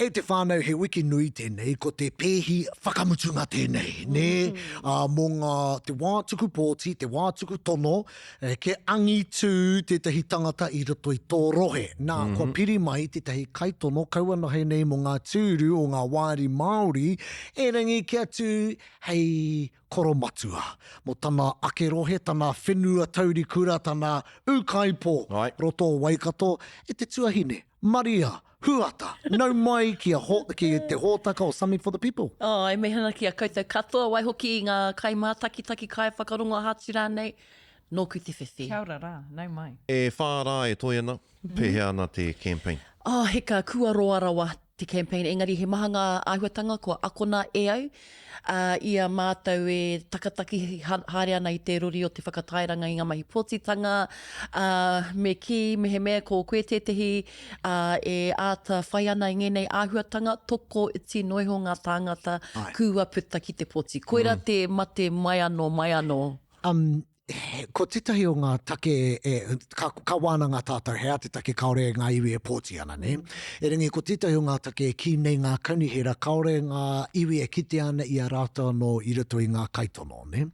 E te whānau, he wiki nui tēnei, ko te pēhi whakamutunga tēnei, nē? Ā, mō ngā, te wā tuku pōti, te wā tuku tono, e, kia angitū tētahi tangata i roto i tō rohe. Nā, kua piri mai tētahi kaitono kaua noho nei mō ngā tūru o ngā wāri Māori, erangi kia tū hei koromatua mō tana ake rohe, tana whenua taurikura, tana ūkaipō, roto o Waikato, e te tuahine, Maria Huata, nau mai ki a ho, ki te hōtaka o Something for the People. Oh, e mihi ana ki a koutou katoa, waihoki i ngā kaimātakitaki, kaiwhakarongo aha atu rānei, nōku te whiwhi. Kia ora rā, nau mai. E whā rā e toe ana, pēhea ana te campaign? Oh, heka, kua roa rawa te campaign, engari he maha ngā āhuatanga kua akona e au, ā, i a mātou e takataki haere ana i te rori o te whakatairanga i ngā mahi pōtitanga, ā, me kī, mehemea ko koe tētehi, ā, e āta whai ana i ngēnei āhuatanga, toko iti noa iho ngā tāngata kua puta ki te pōti. Koirā te mate mai anō, mai anō. Um, ko tētahi o ngā take e, ka, ka wānanga tātou he aha te take kāore ngā iwi e pōti ana, nē? Erangi ko tētahi o ngā take e kī nei ngā kaunihera kāore ngā iwi e kitea ana i a rātou anō i roto i ngā kaitono, nē?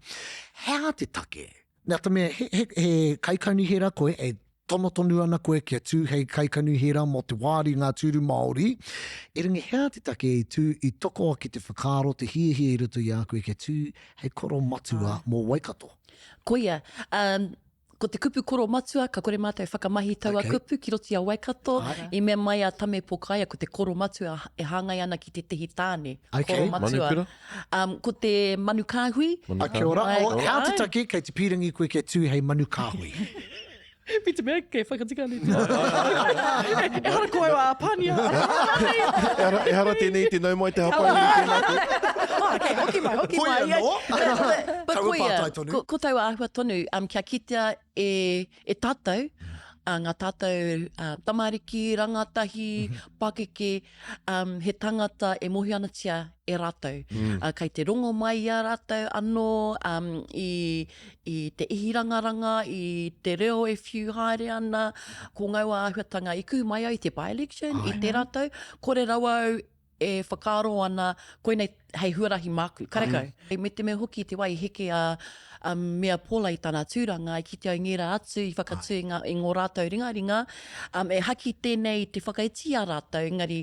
He aha te take? Nā te mea, he, he, he kaikaunihera koe, e tono tonu ana koe kia tū hei kaikaunihera mō te wāri ngā tūru Māori, erangi he aha te take i tū, i toko ake te whakaaro, te hiahia i roto i a koe kia tū hei koro matua mō Waikato? Koia, um, ko te kupu koro matua, ka kore mātou e whakamahi taua okay. kupu ki roto i a Waikato. Ai. I mea mai a Tame Pokaia, ko te koro matua e hāngai ana ki tētehi tāne. Okay. Koro matua. Manukura? Um, ko te manu kāhui. Manu A, kia ora. Ai. Oh, hea te take kei te pīrangi koe kia tū hei manu kāhui? Me te mea kei whakatika nei te Ehara ko au a Pania. Ehara, ehara tēnei te nau mai te hapai nei tēnā koe. Oh, okay, hoki mai, hoki Hoi mai. anō. But Taua koia, pātai tonu. ko, ko taua āhua tonu, um, kia kitea e, e tātou, uh, ngā tātou uh, tamariki, rangatahi, pakeke, um, he tangata e mōhio anatia e rātou. Mm. Uh, kei te rongo mai i a rātou anō, um, i, i te ihirangaranga, i te reo e whiu haere ana, ko ngaua āhuatanga i kuhu mai au i te by-election, i tērā tau, kore rawa au e whakaaro ana, koinei hei huarahi māku, karekau. Mm. Me te mea hoki te wā i heke a, a Mea Paula i tana tūranga, i kite au ngērā atu i whakatū i, ngā, i ngō rātou ringaringa, um, e haki tēnei te whakaiti i a rātou, engari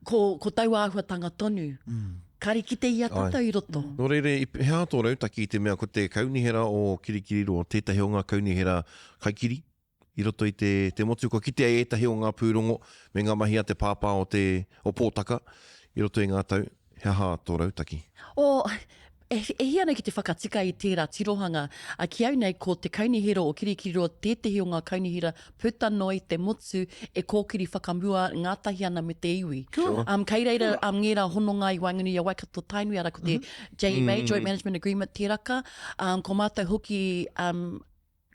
ko, ko taua āhuatanga tonu. Mm. Kāre kite i a tātou i roto. Mm. Nō reira, he aha tō rautaki i te mea ko te kaunihera o Kirikiriroa, tētahi o ngā kaunihera kaikiri i roto i te, te motu. Kua kitea i ētahi o ngā pūrongo me ngā mahi a te pāpā o te, o Pōtaka i roto i ngā tau. He aha tō rautaki? O, e, e hia ana ki te whakatika i tērā tirohanga. A, ki au nei, ko te Kaunihera o Kirikiriroa tētehi o ngā kaunihera puta noa i te motu e kōkiri whakamua ngātahi ana me te iwi. Kia ora. Um, kei reira um, ngērā hononga i waenganui i a Waikato Tainui, arā ko te JMA, Joint Management Agreement tēraka. Um, ko mātou hoki um,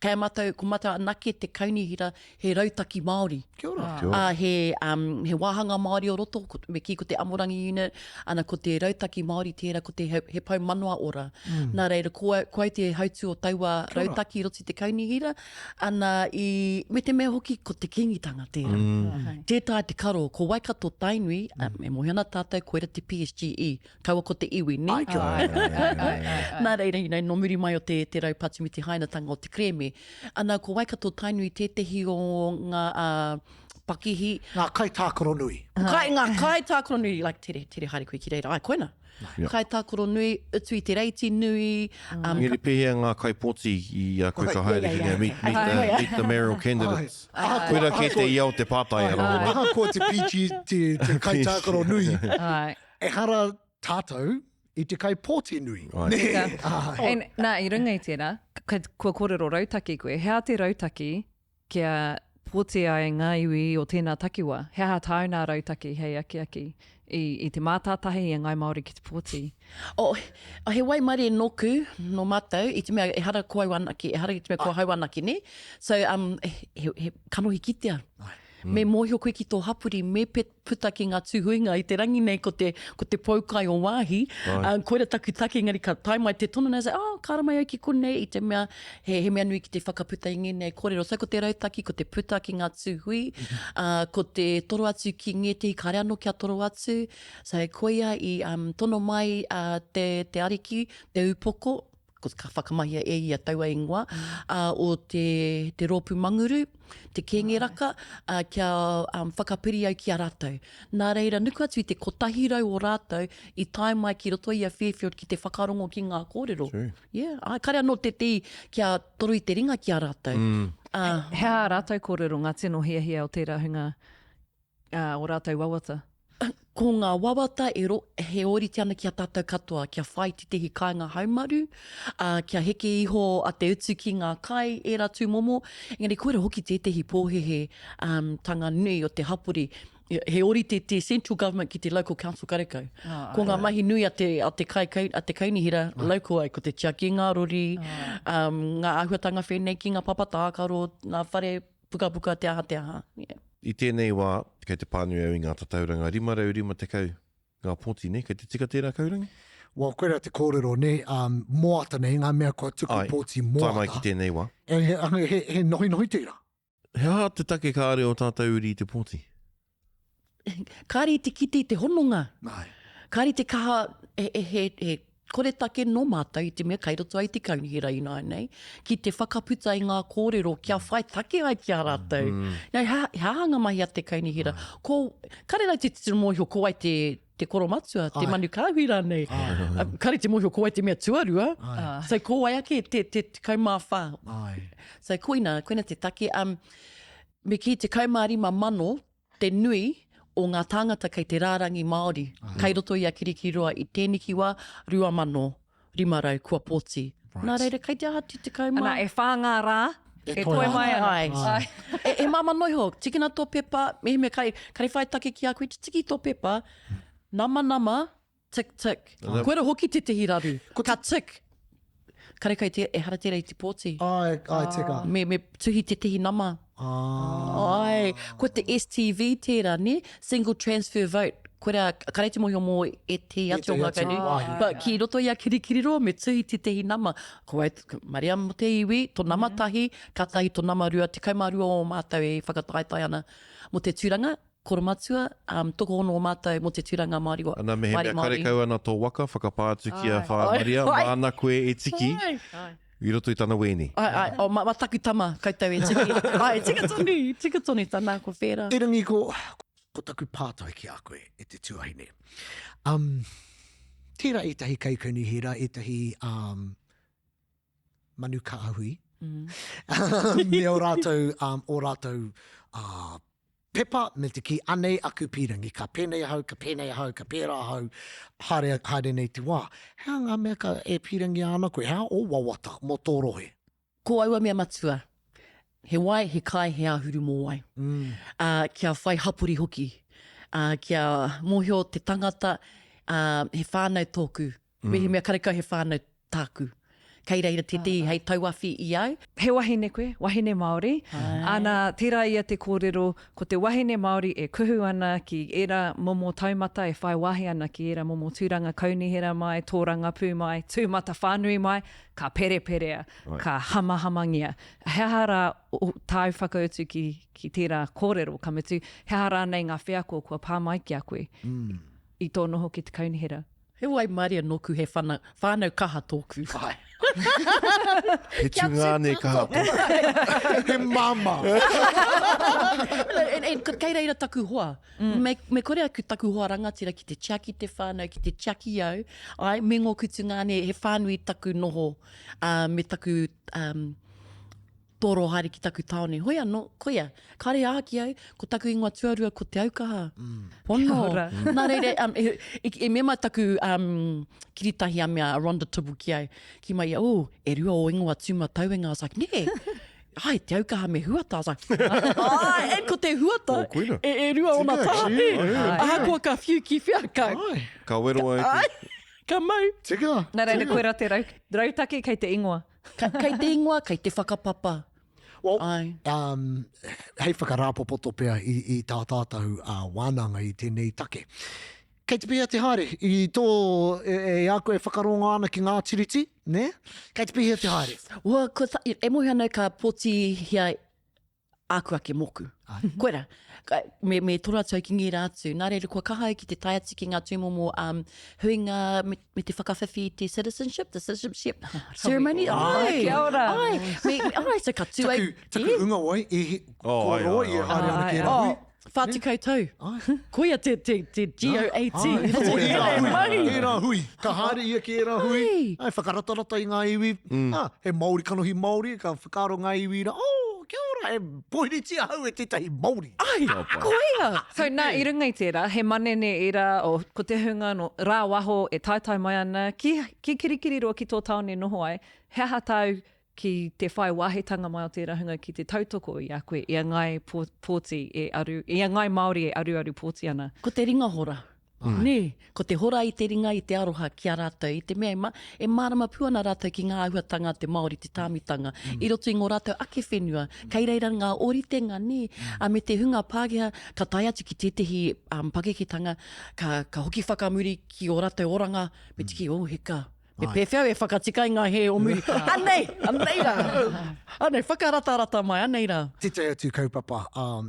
Kei a mātou, ko mātou anake te kaunihera he rautaki Māori. Kia ora. Kia ora. Ā, he, um, he wāhanga Māori o roto, ko, me kī ko te Amorangi Unit, ana ko te rautaki Māori tērā, ko te he, he pou manawa ora. Mm. Nā reira, ko au, ko au te hautū o taua Kia ora. rautaki i roto i te kaunihera, ana i, me te mea hoki ko te Kīngitanga tērā. Mm. Tē taea te karo, ko Waikato Tainui, mm. um, e mōhio ana tātou koira te PSGE, Kaua ko te iwi, nē? Ai, kia ora. Ai, ai, ai, ai, ai. Nā reira, you know, nō muri mai o te, te raupatu me te hainatanga o te kerēme. Ana, ko Waikato Tainui tētehi o ngā uh, pakihi. Ngā kaitākaro nui. Kai, ngā kaitākaro nui, like, tere, tere haere koe ki reira, ai, koina. Yeah. Kaitākaro nui, utu i te reiti nui. Um, Engari pēhea ngā kaipōti i a koe ka haere ki ngā meet, meet, the, meet the mayoral candidates. Koira kē te ia o te pātai. Ahakoa te PG, te, te kaitākaro nui. Ai. Ehara tātou i te kaipōti nui. Ai. Tika. Ai. And, nā, i runga i tērā, kua kōrero rautaki koe, he aha te rautaki kia pōti ai ngā iwi o tēnā takiwā? He aha tāu nā rautaki hei akiaki i, i te mātātahi i a Ngāi Māori ki te pōti? Oh, he waimarie nōku, nō mātou, i te mea ehara ko au anake, ehara i te mea ko ahau anake, nē? So, um, he, he kanohi kitea. Ai. Me mōhio koe ki tō hapori, me puta ki ngā tūhuinga i te rangi nei ko te, ko te poukai o wāhi. Uh, koira taku take, engari ka tae mai te tono nei, say, oh, ka ara mai au ki konei i te mea, he, he mea nui ki te whakaputa i ngēnei kōrero. So ko te rautaki, ko te puta ki ngā tūhui, uh, ko te toro atu ki ngētehi kāre anō kia toro atu. So koia i um, tono mai uh, te, te ariki, te upoko, ko ka whakamahia e ia taua ingoa, ā, o te, te rōpū manguru, te kēnge raka, ā, kia um, whakapiri au ki a rātou. Nā reira, nuku atu i te 100 o rātou i tae mai ki roto i a Fairfield ki te whakarongo ki ngā kōrero. True. Yeah, ā, kare anō te tī kia toro i te ringa ki a rātou. Mm. Ā, He aha ā rātou kōrero, ngā tino hiahia o tērā hunga, ā, ō rātou wawata? Ko ngā wawata e ro, he ōrite ana ki a tātou katoa, kia whai tētehi kāinga haumaru, ā, kia heke iho a te utu ki ngā kai, ērā tūmomo, engari koira hoki tētehi pōhēhē, um, tanga nui o te hapori, he ōrite te central government ki te local council karekau. Ko ngā mahi nui a te, a te, kai, a te kaunihera local ai, ko te tiaki i ngā rori, um, ngā āhuatanga whēnei ki ngā papa tākaro, ngā whare pukapuka, te aha, te aha. Yeah. I tēnei wā, kei te pānui au i ngā tatauranga 550 ngā pōti, nē? Kei te tika tērā kaurangi? Well, koirā te kōrero, nē, um, moata nei, ngā mea kua tuku Ai, pōti tae moata. mai ki tēnei wā. E, he, he, he nohinohi tērā. He aha te take kāore ō tātou uri i te pōti? Kāre i te kite i te hononga. Ai. Kāre i te kaha, he, he, he koretake nō mātou i te mea kai roto ai te kaunihera ināianei, ki te whakaputa i ngā kōrero kia whai take ai ki a rātou. Mm. Nei, he, he aha ngā mahi a te kaunihera? Ko, kare rau te tino mōhio ko wai te, te koromatua, te manu kāhui rānei. Ai. Kare te mōhio ko wai te mea tuarua. Ai. So ko wai ake te, te, te kaumāwhā. Ai. So koina, koina te take. Um, me kī 15,000 te nui o ngā tāngata kei te rārangi Māori, kei roto i a Kirikiriroa i tēneki wā, 2,500 kua pōti. Right. Nā reira, kei te aha te tekau mā? Ana, e whā ngā rā E e toe toe mai ana. Ai. Ai. E, e māmā noa iho, tikina tō pepa, mehemea kai, kare whai take ki a koe, tiki tō pepa, nama nama, Tick, tick. Koira hoki tētehi raru. Ka tick. Karekau te, ehara tērā i te pōti. Ai, ai, tika. Me, me tuhi tētehi nama. Ah. Ai, ko te STV tērā, ne? Single Transfer Vote. Koira, kare te mōhio mō ētehi atu o ngā kainui. But ki roto i a Kirikiriroa, me tuhi tētehi nama. Ko wai, Maria mō te iwi, tō nama tahi, kātahi tō nama rua, 12 o mātou e whakataetae ana mō te tūranga. Koromatua, um, tokoono o mātou mō te tūranga Māori wa, Ana, mehemea Māori, Māori. karekau ana tō waka, whakapā atu ki a Ai. Whaea Maria, Ai. māna koe e tiki Ai. i roto i tana wēni. Ai, ai, oh, ma, ma taku tama koutou e tiki. Ai, tika tonu, tika tonu tana, ko whera. Erangi ko, ko taku pātai ki a koe e te tuahine. Um, tērā ētahi kaikaunihera, ētahi um, manu kāhui, mm. me o rātou, um, o rātou uh, pepa me te kī, anei aku pīrangi, ka pēnei ahau, ka pēnei ahau, ka pērā ahau, haere, haere nei te wā. He aha ngā mea ka e pīrangia ana koe, he aha ō wawata mō tō rohe? Ko aua mea matua, he wai, he kai, he āhuru mōwai. Mm. Ā, kia whai hapori hoki. Ā, kia mōhio te tangata, ā, he whānau tōku. Mehemea karekau he whānau tāku. Kei reira tētehi hei tauawhi i au. He wahine koe, wahine Māori. Ana, tērā ia te kōrero, ko te wahine Māori e kuhu ana ki ērā momo taumata, e whai wāhi ana ki ērā momo tūranga kaunihera mai, tōrangapū mai, tūmatawhānui mai, ka pereperea, ka hamahamangia. He aha rā tāu whakautu ki, ki tērā kōrero, ka mutu, he aha rānei ngā wheako kua pā mai ki a koe i tō noho ki te kaunihera? He waimarie nōku he whana, whānau kaha tōku. Ai. He tungāne kaha tōku. He māmā. And, and, kei reira taku hoa. Mm. Me, me kore aku taku hoa rangatira ki te tiaki te whānau, ki te tiaki au. Ai, me ngōku tungāne, he whānui taku noho, uh, me taku um, toro haere ki taku tāone. Hoi anō, koia, kāre ā ki au, ko taku ingoa tuarua ko Te Aukaha. Mm. Pono. Kia ora. Mm. Nā reira, um, e, e, e mema taku um, kiritahi a mea, a Rhonda Tibble ki au, ki mai ia, oh, e rua o ingoa tūma tauenga. I was like, nē, ai, Te Aukaha me Huata. I was like, ai, and ko te Huata, Oh, koira. e, e rua ona Tika, taha. yeah. Ahakoa ka whiu ki whia, ka, Ai. Ka wero ai te... ka mau. Tika. Nā reira, koira te rau, rautaki kei te ingoa. Kei te ingoa, kei te whakapapa. Well, Ai. um, hei whakarāpopoto pea i, i tā tātou uh, wānanga i tēnei take. Kei te pēhea te haere i tō, e, e a koe e whakarongo ana ki ngā tiriti, nē? Kei te pēhea te haere? Well, ko ta, e mōhio ana au ka pōtihia āku ake mōku. Koira, me, me toro atu au ki ngērā atu. Nā reira, kua kaha au ki te tae atu ki ngā tūmomo um, huinga me, me te whakawhiwhi i te citizenship, the citizenship ceremony. Ai, Kia ora. Ai, me, me, ai, so ka tū ai. Taku, taku unga wai, e, he, Oh, kua ai, roa ai, i e ai. haere ana ki ērā hui. 40 tau. Ai. Koia te, te, te GOAT. Ai. Te Ērā hui, mahi. ērā hui. Ka haere ia ki ērā hui. Ai. Ai, whakaratarata i ngā iwi. Ah, he Māori kanohi Māori, ka whakaaro ngā iwi rā, oh, kia ora, e pōhiritia ahau e tētahi Māori. Ai, koia. So nā, i runga i tērā, he manene ērā o, ko te hunga nō rāwaho e taetae mai ana ki, ki Kirikiriroa ki tō tāone noho ai, he aha tāu ki te whai wāhitanga mai o tērā hunga ki te tautoko i a koe, i a Ngāi Pōti e aru, i a Ngāi Māori e aruaru pōti ana. Ko te ringa hora, nē, ko te hora i te ringa i te aroha ki a rātou, i te mea e, ma, e mārama pū ana rātou ki ngā āhuatanga a te Māori, te tāmitanga, i roto i ngō rātou ake whenua, kei reira ngā ōritenga, nē, ā, me te hunga Pākehā, ka tae atu ki tētehi um, pakeketanga, ka, ka hoki whakamuri ki ō rātou oranga, me te kī, oh, heka, Me pēwhea au e whakatika i ngā hē o muri? Anei! Anei rā! Anei, whakaratarata mai, anei rā. Tētahi atu kaupapa, um,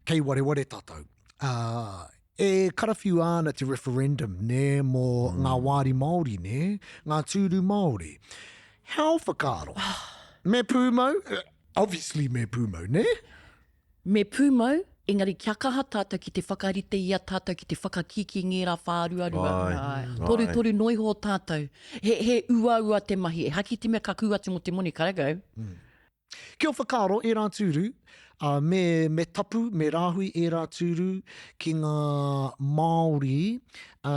kei wareware tātou. Uh, e karawhiua ana te referendum, nē, mō mm. ngā wāri Māori, nē, ngā tūru Māori. How whakaaro? Me pūmau? Obviously me pūmau, nē? Me pūmau, engari kia kaha tātou ki te whakarite i a tātou ki te whakakīkī ngērā whāruarua. Āe, Torutoru noa iho tātou. He, he uaua te mahi. Ehake i te mea ka kū atu mō te moni, karekau. Kia whakaaro ērā tūru, ā, me, me tapu, me rāhui ērā tūru ki ngā Māori, ā,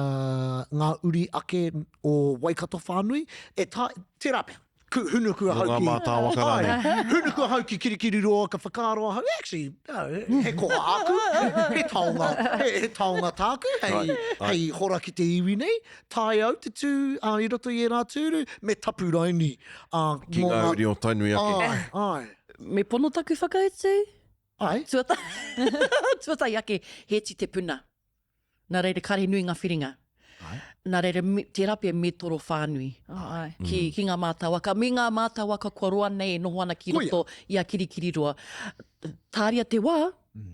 ngā uri ake o Waikato whānui, e tae, tērā pea, Ku, hunuku ahau Mō ngā ki... mātāwaka rānei. Āe, hunuku ahau ki Kirikiriroa, ka whakaaro ahau, actually, no, he koha āku, he taonga, he, he taonga tāku, hei, Right, right. hei hora ki te iwi nei, tae au te tū uh, i roto i ērā tūru, me tapu raini. Uh, Ki ngā uri o Tainui ake. Āe, āe. Me pono taku whakautu? Āe. Tuatahi, tuatahi ake, he iti te puna. Nā reira, kāre nui ngā whiringa. Ai. Nā reira, me, tērā pea me toro whānui Oh, ai. ki, mm. ki ngā mātāwaka, me ngā mātāwaka kua roa nei e noho ana ki roto i a Kirikiriroa. Tāria te wā, mm.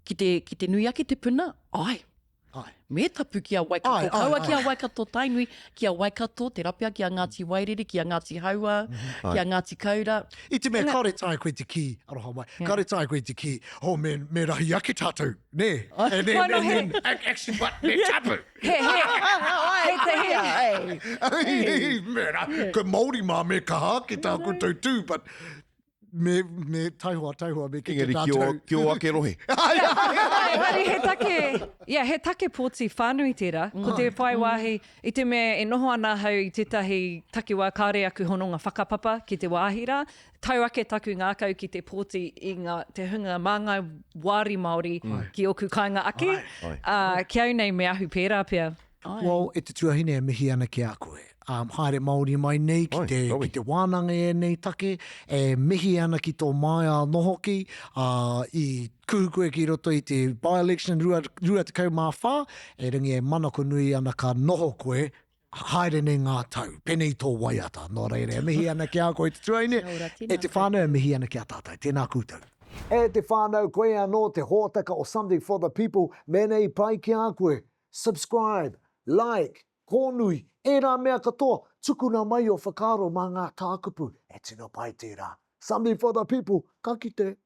ki, te, ki te nui ake te puna, ai, Ai. Me tapu ki a Waikato, ai, ai, kaua ki a ai. Waikato Tainui, ki a Waikato, te rapea ki a Ngāti Wairere, ki a Ngāti Haua, mm -hmm. ki a Ngāti Kaura. I te mea, kāore taea koe te kī, aroha mai, yeah. kāore taea koe te kī, oh, me, me rahi ake tātou. Nē, e, nē, nē, nē, actually, but me tapu. He, he, he, te he. Me rā, ko Māori mā me kaha ake tā koutou tū, but me, me taihoa, taihoa, me kite Engari ki ō, tātou. ki ō ake rohe. Ai, ai, ai. Engari he take, yeah, he take pōti whānui tērā. Ko te whai wāhi, i te mea e noho ana ahau i tētahi takiwā kāore aku hononga whakapapa ki te wāhi rā, Tau ake taku ngākau ki te pōti i ngā, te hunga māngai wāri Māori ki ōku kāinga ake, ā, ki au nei me ahu pērā pea. Well, e te tuahine e mihi ana ki a koe. Um, haere Māori mai nei ki te, ki te wānanga i ēnei take, e mihi ana ki tō māia anō hoki, ā, i kuhu koe ki roto i te by-election 24, erangi e manako nui ana ka noho koe Haere nei ngā tau, penei tō waiata. Nō reira, e mihi ana ki a koe te tuaine, e te whānau e mihi ana ki a tātou. Tēnā koutou. E te whānau, koe anō te hōtaka o Something for the People, mēnā i pai ki a koe, subscribe, like, kōnui, ērā mea katoa, tukuna mai ō whakaaro mā ngā tākupu, e tino pai tērā. Something for the People, ka kite!